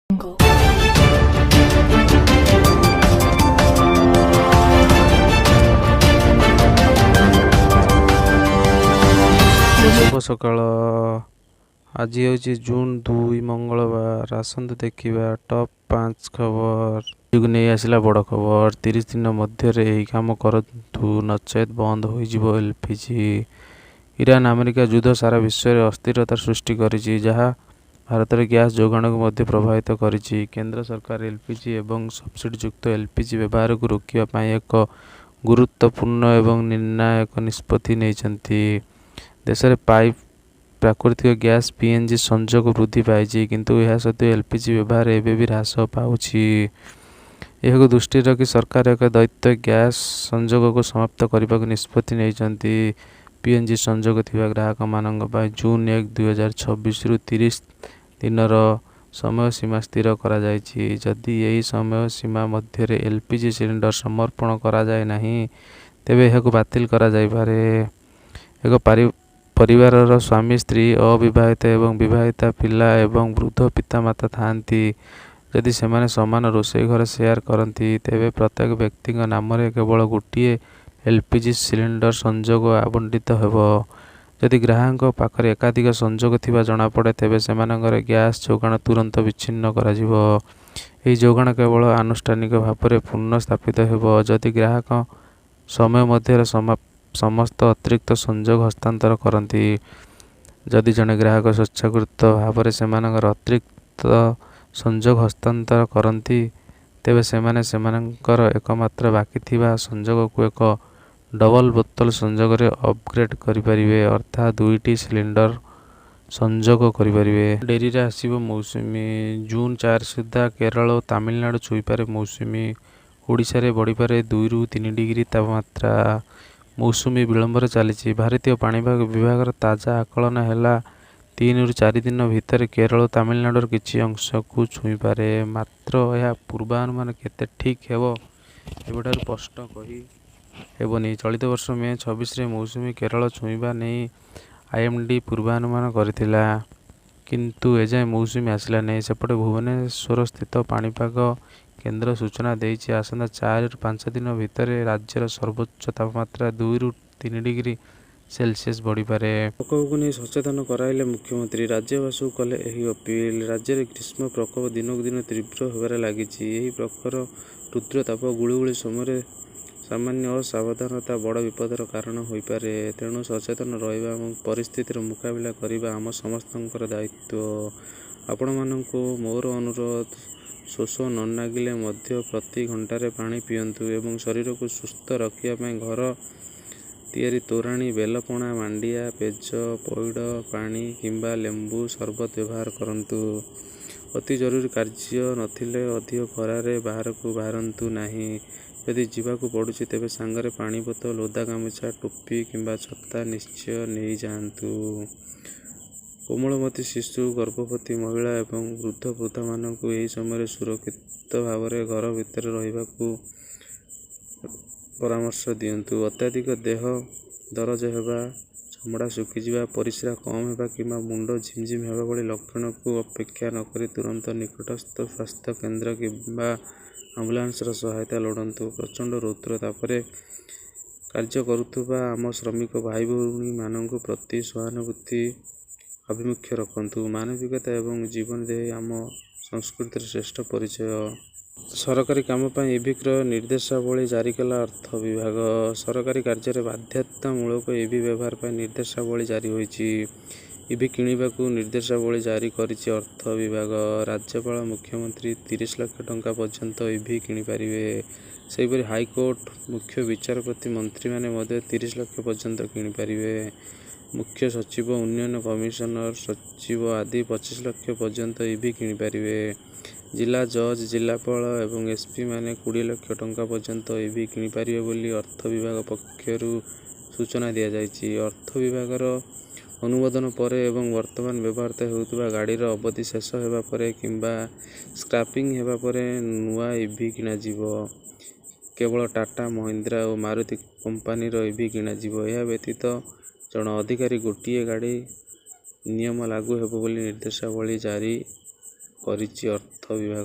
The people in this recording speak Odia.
Jungle. ଶୁଭ ସକାଳ। ଆଜି ହେଉଛି ଜୁନ୍ 2, ମଙ୍ଗଳବାର। ଆସନ୍ତୁ ଦେଖିବା ଟପ୍ 5 ଖବର। କୁ ନେଇ ଆସିଲା ବଡ଼ ଖବର। 30 ଦିନ ମଧ୍ୟରେ ଏହି କାମ କରନ୍ତୁ, ନଚେତ୍ ବନ୍ଦ ହୋଇଯିବ ଏଲ୍ପିଜି। ଇରାନ ଆମେରିକା ଯୁଦ୍ଧ ସାରା ବିଶ୍ୱରେ ଅସ୍ଥିରତା ସୃଷ୍ଟି କରିଛି, ଯାହା ଭାରତରେ ଗ୍ୟାସ୍ ଯୋଗାଣକୁ ମଧ୍ୟ ପ୍ରଭାବିତ କରିଛି। କେନ୍ଦ୍ର ସରକାର ଏଲ୍ପିଜି ଏବଂ ସବସିଡିଯୁକ୍ତ ଏଲ୍ପିଜି ବ୍ୟବହାରକୁ ରୋକିବା ପାଇଁ ଏକ ଗୁରୁତ୍ୱପୂର୍ଣ୍ଣ ଏବଂ ନିର୍ଣ୍ଣାୟକ ନିଷ୍ପତ୍ତି ନେଇଛନ୍ତି। ଦେଶରେ ପାଇପ୍ ପ୍ରାକୃତିକ ଗ୍ୟାସ୍ ପିଏନ୍ଜି ସଂଯୋଗ ବୃଦ୍ଧି ପାଇଛି, କିନ୍ତୁ ଏହା ସତ୍ତ୍ୱେ ଏଲ୍ପିଜି ବ୍ୟବହାର ଏବେ ବି ହ୍ରାସ ପାଉଛି। ଏହାକୁ ଦୃଷ୍ଟିରେ ରଖି ସରକାର ଏକ ଦ୍ୱୈତ ଗ୍ୟାସ୍ ସଂଯୋଗକୁ ସମାପ୍ତ କରିବାକୁ ନିଷ୍ପତ୍ତି ନେଇଛନ୍ତି। ପିଏନ୍ଜି ସଂଯୋଗ ଥିବା ଗ୍ରାହକମାନଙ୍କ ପାଇଁ ଜୁନ୍ 1, 2026ରୁ 30 ଦିନର ସମୟ ସୀମା ସ୍ଥିର କରାଯାଇଛି। ଯଦି ଏହି ସମୟ ସୀମା ମଧ୍ୟରେ ଏଲ୍ପିଜି ସିଲିଣ୍ଡର ସମର୍ପଣ କରାଯାଏ ନାହିଁ, ତେବେ ଏହାକୁ ବାତିଲ କରାଯାଇପାରେ। ଏକ ପରିବାରର ସ୍ୱାମୀ, ସ୍ତ୍ରୀ, ଅବିବାହିତ ଏବଂ ବିବାହିତା, ପିଲା ଏବଂ ବୃଦ୍ଧ ପିତାମାତା ଥାଆନ୍ତି। ଯଦି ସେମାନେ ସମାନ ରୋଷେଇ ଘର ସେୟାର କରନ୍ତି, ତେବେ ପ୍ରତ୍ୟେକ ବ୍ୟକ୍ତିଙ୍କ ନାମରେ କେବଳ ଗୋଟିଏ ଏଲ୍ପିଜି ସିଲିଣ୍ଡର ସଂଯୋଗ ଆବଣ୍ଟିତ ହେବ। ଯଦି ଗ୍ରାହକଙ୍କ ପାଖରେ ଏକାଧିକ ସଂଯୋଗ ଥିବା ଜଣାପଡ଼େ, ତେବେ ସେମାନଙ୍କର ଗ୍ୟାସ୍ ଯୋଗାଣ ତୁରନ୍ତ ବିଚ୍ଛିନ୍ନ କରାଯିବ। ଏହି ଯୋଗାଣ କେବଳ ଆନୁଷ୍ଠାନିକ ଭାବରେ ପୁନଃସ୍ଥାପିତ ହେବ ଯଦି ଗ୍ରାହକ ସମୟ ମଧ୍ୟରେ ସମସ୍ତ ଅତିରିକ୍ତ ସଂଯୋଗ ହସ୍ତାନ୍ତର କରନ୍ତି। ଯଦି ଜଣେ ଗ୍ରାହକ ସ୍ୱେଚ୍ଛାକୃତ ଭାବରେ ସେମାନଙ୍କର ଅତିରିକ୍ତ ସଂଯୋଗ ହସ୍ତାନ୍ତର କରନ୍ତି, ତେବେ ସେମାନେ ସେମାନଙ୍କର ଏକମାତ୍ର ବାକି ଥିବା ସଂଯୋଗକୁ ଏକ ଡବଲ୍ ବୋତଲ ସଂଯୋଗରେ ଅପଗ୍ରେଡ୍ କରିପାରିବେ, ଅର୍ଥାତ୍ ଦୁଇଟି ସିଲିଣ୍ଡର ସଂଯୋଗ କରିପାରିବେ। ଡେରିରେ ଆସିବ ମୌସୁମୀ। ଜୁନ୍ 4 ସୁଦ୍ଧା କେରଳ ଓ ତାମିଲନାଡୁ ଛୁଇଁପାରେ ମୌସୁମୀ। ଓଡ଼ିଶାରେ ବଢ଼ିପାରେ 2ରୁ 3 ଡିଗ୍ରୀ ତାପମାତ୍ରା। ମୌସୁମୀ ବିଳମ୍ବରେ ଚାଲିଛି। ଭାରତୀୟ ପାଣିପାଗ ବିଭାଗର ତାଜା ଆକଳନ ହେଲା, 3ରୁ 4 ଦିନ ଭିତରେ କେରଳ ଓ ତାମିଲନାଡୁର କିଛି ଅଂଶକୁ ଛୁଇଁପାରେ। ମାତ୍ର ଏହା ପୂର୍ବାନୁମାନ କେତେ ଠିକ୍ ହେବ, ଏବେଠାରୁ ସ୍ପଷ୍ଟ କହି ହେବନି। ଚଳିତ ବର୍ଷ ମେ 26ରେ ମୌସୁମୀ କେରଳ ଛୁଇଁବା ନେଇ ଆଇଏମଡି ପୂର୍ବାନୁମାନ କରିଥିଲା। କିନ୍ତୁ ଏଯାଏଁ ମୌସୁମୀ ଆସିଲା ନାହିଁ। ସେପଟେ ଭୁବନେଶ୍ୱରସ୍ଥିତ ପାଣିପାଗ କେନ୍ଦ୍ର ସୂଚନା ଦେଇଛି, ଆସନ୍ତା 4ରୁ 5 ଦିନ ଭିତରେ ରାଜ୍ୟର ସର୍ବୋଚ୍ଚ ତାପମାତ୍ରା 2ରୁ 3 ଡିଗ୍ରୀ ସେଲସିୟସ୍ ବଢ଼ିପାରେ। ପ୍ରକୋପକୁ ନେଇ ସଚେତନ କରାଇଲେ ମୁଖ୍ୟମନ୍ତ୍ରୀ, ରାଜ୍ୟବାସୀଙ୍କୁ କଲେ ଏହି ଅପିଲ। ରାଜ୍ୟରେ ଗ୍ରୀଷ୍ମ ପ୍ରକୋପ ଦିନକୁ ଦିନ ତୀବ୍ର ହେବାରେ ଲାଗିଛି। ଏହି ପ୍ରଖର ରୁଦ୍ରତାପ ଓ ଗୁଳୁଗୁଳି ସମୟରେ ସାମାନ୍ୟ ଅସାବଧାନତା ବଡ଼ ବିପଦର କାରଣ ହୋଇପାରେ। ତେଣୁ ସଚେତନ ରହିବା ଏବଂ ପରିସ୍ଥିତିର ମୁକାବିଲା କରିବା ଆମ ସମସ୍ତଙ୍କର ଦାୟିତ୍ୱ। ଆପଣମାନଙ୍କୁ ମୋର ଅନୁରୋଧ, ଶୋଷ ନ ଲାଗିଲେ ମଧ୍ୟ ପ୍ରତି ଘଣ୍ଟାରେ ପାଣି ପିଅନ୍ତୁ ଏବଂ ଶରୀରକୁ ସୁସ୍ଥ ରଖିବା ପାଇଁ ଘର ତିଆରି ତୋରାଣି, ବେଲପଣା, ମାଣ୍ଡିଆ ପେଜ, ପଇଡ଼ ପାଣି କିମ୍ବା ଲେମ୍ବୁ ସରବତ ବ୍ୟବହାର କରନ୍ତୁ। ଅତି ଜରୁରୀ କାର୍ଯ୍ୟ ନଥିଲେ ଅଧିକ ଖରାରେ ବାହାରକୁ ବାହାରନ୍ତୁ ନାହିଁ। ଯଦି ଯିବାକୁ ପଡ଼ୁଛି, ତେବେ ସାଙ୍ଗରେ ପାଣି ବୋତଲ, ଓଦା ଗାମୁଛା, ଟୋପି କିମ୍ବା ଛତା ନିଶ୍ଚୟ ନେଇଯାଆନ୍ତୁ। କୋମଳମତି ଶିଶୁ, ଗର୍ଭବତୀ ମହିଳା ଏବଂ ବୃଦ୍ଧବୃଦ୍ଧାମାନଙ୍କୁ ଏହି ସମୟରେ ସୁରକ୍ଷିତ ଭାବରେ ଘର ଭିତରେ ରହିବାକୁ ପରାମର୍ଶ ଦିଅନ୍ତୁ। ଅତ୍ୟଧିକ ଦେହ ଦରଜ ହେବା, ଚମଡ଼ା ଶୁଖିଯିବା, ପରିସ୍ରା କମ୍ ହେବା କିମ୍ବା ମୁଣ୍ଡ ଝିମଝିମ ହେବା ଭଳି ଲକ୍ଷଣକୁ ଅପେକ୍ଷା ନକରି ତୁରନ୍ତ ନିକଟସ୍ଥ ସ୍ୱାସ୍ଥ୍ୟ କେନ୍ଦ୍ର କିମ୍ବା ଆମ୍ବୁଲାନ୍ସର ସହାୟତା ଲୋଡ଼ନ୍ତୁ। ପ୍ରଚଣ୍ଡ ରୌଦ୍ର ତାପରେ କାର୍ଯ୍ୟ କରୁଥିବା ଆମ ଶ୍ରମିକ ଭାଇଭଉଣୀମାନଙ୍କ ପ୍ରତି ସହାନୁଭୂତି ଆଭିମୁଖ୍ୟ ରଖନ୍ତୁ। ମାନବିକତା ଏବଂ ଜୀବନଦେହୀ ଆମ ସଂସ୍କୃତିର ଶ୍ରେଷ୍ଠ ପରିଚୟ। ସରକାରୀ କାମ ପାଇଁ ଇଭି କ୍ରୟ ନିର୍ଦ୍ଦେଶାବଳୀ ଜାରି କଲା ଅର୍ଥ ବିଭାଗ। ସରକାରୀ କାର୍ଯ୍ୟରେ ବାଧ୍ୟତାମୂଳକ ଇଭି ବ୍ୟବହାର ପାଇଁ ନିର୍ଦ୍ଦେଶାବଳୀ ଜାରି ହୋଇଛି। ଇଭି କିଣିବାକୁ ନିର୍ଦ୍ଦେଶାବଳୀ ଜାରି କରିଛି ଅର୍ଥ ବିଭାଗ। ରାଜ୍ୟପାଳ, ମୁଖ୍ୟମନ୍ତ୍ରୀ 30 ଲକ୍ଷ ଟଙ୍କା ପର୍ଯ୍ୟନ୍ତ ଇଭି କିଣିପାରିବେ। ସେହିପରି ହାଇକୋର୍ଟ ମୁଖ୍ୟ ବିଚାରପତି, ମନ୍ତ୍ରୀମାନେ ମଧ୍ୟ 30 ଲକ୍ଷ ପର୍ଯ୍ୟନ୍ତ କିଣିପାରିବେ। ମୁଖ୍ୟ ସଚିବ, ଉନ୍ନୟନ କମିଶନର, ସଚିବ ଆଦି 25 ଲକ୍ଷ ପର୍ଯ୍ୟନ୍ତ ଇଭି କିଣିପାରିବେ। ଜିଲ୍ଲା ଜଜ୍, ଜିଲ୍ଲାପାଳ ଏବଂ ଏସ୍ପିମାନେ 20 ଲକ୍ଷ ଟଙ୍କା ପର୍ଯ୍ୟନ୍ତ ଇଭି କିଣିପାରିବେ ବୋଲି ଅର୍ଥ ବିଭାଗ ପକ୍ଷରୁ ସୂଚନା ଦିଆଯାଇଛି। ଅର୍ଥ ବିଭାଗର ଅନୁମୋଦନ ପରେ ଏବଂ ବର୍ତ୍ତମାନ ବ୍ୟବହୃତ ହେଉଥିବା ଗାଡ଼ିର ଅବଧି ଶେଷ ହେବା ପରେ କିମ୍ବା ସ୍କ୍ରାପିଂ ହେବା ପରେ ନୂଆ ଇଭି କିଣାଯିବ। କେବଳ ଟାଟା, ମହିନ୍ଦ୍ରା ଓ ମାରୁତି କମ୍ପାନୀର ଇଭି କିଣାଯିବ। ଏହା ବ୍ୟତୀତ ଜଣ ଅଧିକାରୀ ଗୋଟିଏ ଗାଡ଼ି ନିୟମ ଲାଗୁ ହେବ ବୋଲି ନିର୍ଦ୍ଦେଶାବଳୀ ଜାରି କରିଛି ଅର୍ଥ ବିଭାଗ।